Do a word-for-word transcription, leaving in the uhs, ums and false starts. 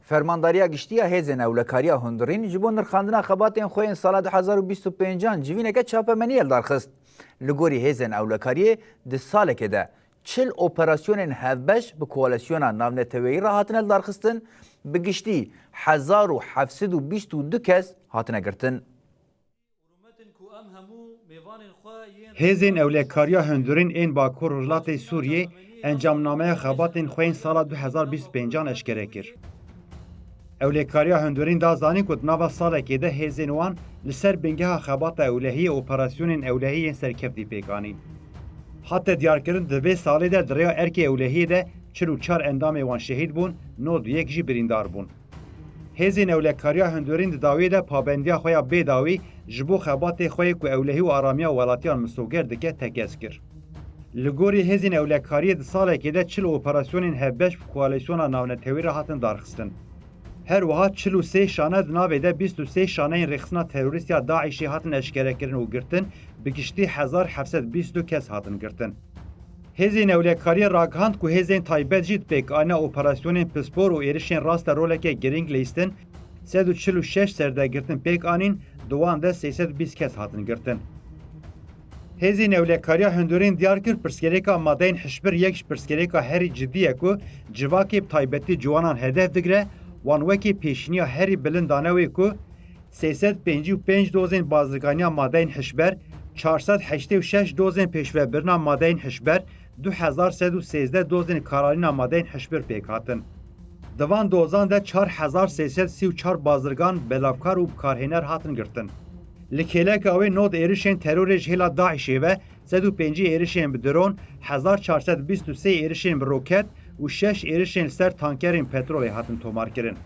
Fermandariya Giştî ya Hêzên Ewlekariya Hundirîn ji bo nirxandina xebatên xwe yên sala du hezar û bîst û pêncan civîneke çapemeniyê li dar xist. Li gorî Hêzên Ewlekariyê di salekê de çil operasyonên hevbeş bi koalîsyona navneteweyî re hatine lidarxistin, bi giştî hezar û heft sed û bîst û du kes hatine girtin. Hêzên Ewlekariya Hundirîn ên Bakur Rojhilatê Sûriyê encamnameya xebatên xwe yên sala du hezar bîst û pêncan eşkere kir. Ewlekariya Hundirîn da zanîn ku di nava salekê de hêzên wan li ser bingeha xebata ewlehiyê operasyonên ewlehî yên serkeftî pêk anîn. Hate diyarkirin, di vê salê de di rêya erkê ewlehiyê de çil û çar endamê wan şehîd bûn, nod û yek jî birîndar bûn. Hêzên Ewlekariya Hundirîn di dawiyê de pabendiya xwe ya bêdawî ji bo xebatê xwe yê ku ewlehî û aramiya welatiyan misoger dike tekez kir. Li gorî Hêzên Ewlekariyê di salekê de çil operasyonên hevbeş bi koalîsyona navnetewî re hatin darxistin. Her wiha çil û sê şane, di navê de bîst û sê şaneyên rêxistina terorîst ya DAIŞê hatin eşkerekirin û girtin, bi giştî hezar heft sed bîst û du kes hatin girtin. Hêzên Ewlekariyê ragihand ku hêzên taybet jî di pêkanîna operasyonên pispor û êrişên raste roleke girîng lihîstin, sed û çil û şeş serdegirtin pêk anîn, di wan de sê sed û bîst kes hatin girtin. Hêzên Ewlekariya Hundirîn diyar kir, pirsgirêka madeyên hişbir yek ji pirsgirêka herî cidî ye ku civakê, bi taybetî ciwanan hedef digire, wan wekî pêşîniya herî bilind dane wê ku sê sed pêncî û pênc dozên bazirganiya madeyên hişber, çar sed heştê û şeş dozên pêşvebirina madeyên hişber, du hezar sed û sêzdeh dozên karalîna madeyên hişbir pêk hatin. Di van dozan de çar hezar sê sed sî û çar bazirgan, belavkar û bikarhêner hatin girtin. Li kêleka wê nod êrişên terorê ji hêla DAIŞê ve, sed û pêncî êrişên bi dron, hezar çar sed bîst û sê êrişên bi roket û şeş êrişên li ser tankerên petrolê hatin tomarkirin.